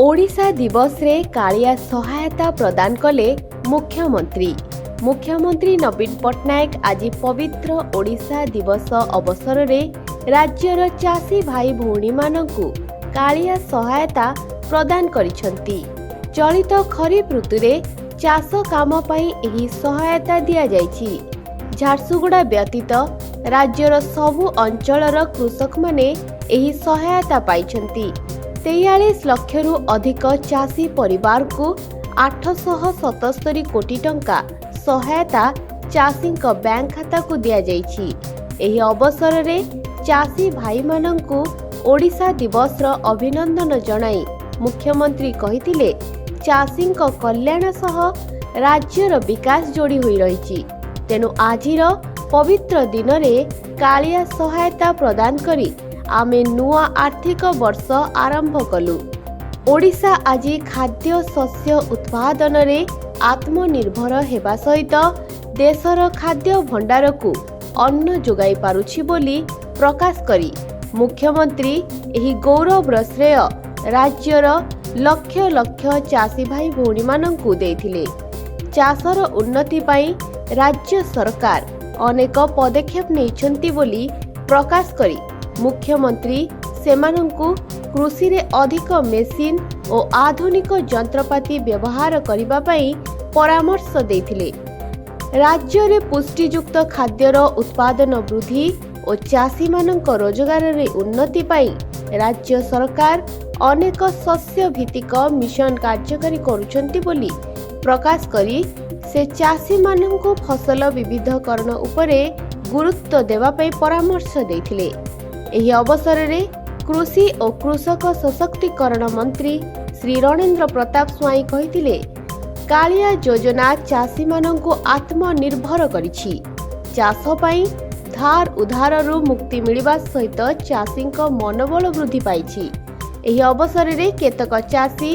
ଓଡ଼ିଶା ଦିବସରେ କାଳିଆ ସହାୟତା ପ୍ରଦାନ କଲେ ମୁଖ୍ୟମନ୍ତ୍ରୀ। ମୁଖ୍ୟମନ୍ତ୍ରୀ ନବୀନ ପଟ୍ଟନାୟକ ଆଜି ପବିତ୍ର ଓଡ଼ିଶା ଦିବସ ଅବସରରେ ରାଜ୍ୟର ଚାଷୀ ଭାଇ ଭଉଣୀମାନଙ୍କୁ କାଳିଆ ସହାୟତା ପ୍ରଦାନ କରିଛନ୍ତି। ଚଳିତ ଖରିଫ ଋତୁରେ ଚାଷ କାମ ପାଇଁ ଏହି ସହାୟତା ଦିଆଯାଇଛି। ଝାରସୁଗୁଡ଼ା ବ୍ୟତୀତ ରାଜ୍ୟର ସବୁ ଅଞ୍ଚଳର କୃଷକମାନେ ଏହି ସହାୟତା ପାଇଛନ୍ତି। 43 ଲକ୍ଷରୁ ଅଧିକ ଚାଷୀ ପରିବାରକୁ 877 କୋଟି ଟଙ୍କା ସହାୟତା ଚାଷୀଙ୍କ ବ୍ୟାଙ୍କ ଖାତାକୁ ଦିଆଯାଇଛି। ଏହି ଅବସରରେ ଚାଷୀ ଭାଇମାନଙ୍କୁ ଓଡ଼ିଶା ଦିବସର ଅଭିନନ୍ଦନ ଜଣାଇ ମୁଖ୍ୟମନ୍ତ୍ରୀ କହିଥିଲେ, ଚାଷୀଙ୍କ କଲ୍ୟାଣ ସହ ରାଜ୍ୟର ବିକାଶ ଯୋଡ଼ି ହୋଇ ରହିଛି। ତେଣୁ ଆଜିର ପବିତ୍ର ଦିନରେ କାଳିଆ ସହାୟତା ପ୍ରଦାନ କରି ଆମେ ନୂଆ ଆର୍ଥିକ ବର୍ଷ ଆରମ୍ଭ କଲୁ। ଓଡ଼ିଶା ଆଜି ଖାଦ୍ୟ ଶସ୍ୟ ଉତ୍ପାଦନରେ ଆତ୍ମନିର୍ଭର ହେବା ସହିତ ଦେଶର ଖାଦ୍ୟ ଭଣ୍ଡାରକୁ ଅନ୍ନ ଯୋଗାଇ ପାରୁଛି ବୋଲି ପ୍ରକାଶ କରି ମୁଖ୍ୟମନ୍ତ୍ରୀ ଏହି ଗୌରବର ଶ୍ରେୟ ରାଜ୍ୟର ଲକ୍ଷ ଲକ୍ଷ ଚାଷୀ ଭାଇ ଭଉଣୀମାନଙ୍କୁ ଦେଇଥିଲେ। ଚାଷର ଉନ୍ନତି ପାଇଁ ରାଜ୍ୟ ସରକାର ଅନେକ ପଦକ୍ଷେପ ନେଇଛନ୍ତି ବୋଲି ପ୍ରକାଶ କରି ମୁଖ୍ୟମନ୍ତ୍ରୀ ସେମାନଙ୍କୁ କୃଷିରେ ଅଧିକ ମେସିନ୍ ଓ ଆଧୁନିକ ଯନ୍ତ୍ରପାତି ବ୍ୟବହାର କରିବା ପାଇଁ ପରାମର୍ଶ ଦେଇଥିଲେ। ରାଜ୍ୟରେ ପୁଷ୍ଟିଯୁକ୍ତ ଖାଦ୍ୟର ଉତ୍ପାଦନ ବୃଦ୍ଧି ଓ ଚାଷୀମାନଙ୍କ ରୋଜଗାରରେ ଉନ୍ନତି ପାଇଁ ରାଜ୍ୟ ସରକାର ଅନେକ ଶସ୍ୟ ଭିତ୍ତିକ ମିଶନ କାର୍ଯ୍ୟକାରୀ କରୁଛନ୍ତି ବୋଲି ପ୍ରକାଶ କରି ସେ ଚାଷୀମାନଙ୍କୁ ଫସଲ ବିବିଧକରଣ ଉପରେ ଗୁରୁତ୍ୱ ଦେବା ପାଇଁ ପରାମର୍ଶ ଦେଇଥିଲେ। ଏହି ଅବସରରେ କୃଷି ଓ କୃଷକ ସଶକ୍ତିକରଣ ମନ୍ତ୍ରୀ ଶ୍ରୀ ରଣେନ୍ଦ୍ର ପ୍ରତାପ ସ୍ୱାଇଁ କହିଥିଲେ, କାଳିଆ ଯୋଜନା ଚାଷୀମାନଙ୍କୁ ଆତ୍ମନିର୍ଭର କରିଛି। ଚାଷ ପାଇଁ ଧାର ଉଧାରରୁ ମୁକ୍ତି ମିଳିବା ସହିତ ଚାଷୀଙ୍କ ମନୋବଳ ବୃଦ୍ଧି ପାଇଛି। ଏହି ଅବସରରେ କେତେକ ଚାଷୀ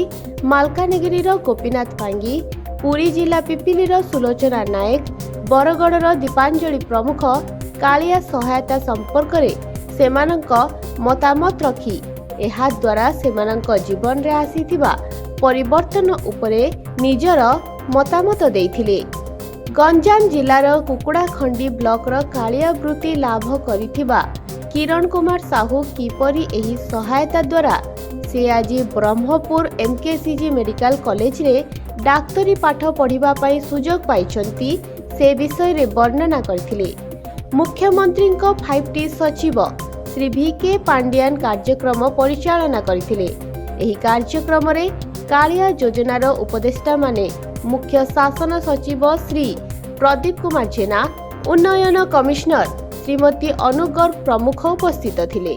ମାଲକାନଗିରିର ଗୋପୀନାଥ ପାଙ୍ଗି, ପୁରୀ ଜିଲ୍ଲା ପିପିଲିର ସୁଲୋଚନା ନାୟକ, ବରଗଡ଼ର ଦୀପାଞ୍ଜଳି ପ୍ରମୁଖ କାଳିଆ ସହାୟତା ସମ୍ପର୍କରେ ସେମାନଙ୍କ ମତାମତ ରଖି ଏହାଦ୍ୱାରା ସେମାନଙ୍କ ଜୀବନରେ ଆସିଥିବା ପରିବର୍ତ୍ତନ ଉପରେ ନିଜର ମତାମତ ଦେଇଥିଲେ। ଗଞ୍ଜାମ ଜିଲ୍ଲାର କୁକୁଡ଼ାଖଣ୍ଡି ବ୍ଲକର କାଳିଆ ବୃତ୍ତି ଲାଭ କରିଥିବା କିରଣ କୁମାର ସାହୁ କିପରି ଏହି ସହାୟତା ଦ୍ୱାରା ସେ ଆଜି ବ୍ରହ୍ମପୁର ଏମ୍କେସିଜି ମେଡିକାଲ କଲେଜରେ ଡାକ୍ତରୀ ପାଠ ପଢ଼ିବା ପାଇଁ ସୁଯୋଗ ପାଇଛନ୍ତି, ସେ ବିଷୟରେ ବର୍ଣ୍ଣନା କରିଥିଲେ। ମୁଖ୍ୟମନ୍ତ୍ରୀଙ୍କ ଫାଇଭ୍ ଟି ସଚିବ ଶ୍ରୀ ଭି କେ ପାଣ୍ଡିଆନ କାର୍ଯ୍ୟକ୍ରମ ପରିଚାଳନା କରିଥିଲେ। ଏହି କାର୍ଯ୍ୟକ୍ରମରେ କାଳିଆ ଯୋଜନାର ଉପଦେଷ୍ଟାମାନେ ମୁଖ୍ୟ ଶାସନ ସଚିବ ଶ୍ରୀ ପ୍ରଦୀପ କୁମାର ଜେନା, ଉନ୍ନୟନ କମିଶନର ଶ୍ରୀମତୀ ଅନୁ ଗର୍ଗ ପ୍ରମୁଖ ଉପସ୍ଥିତ ଥିଲେ।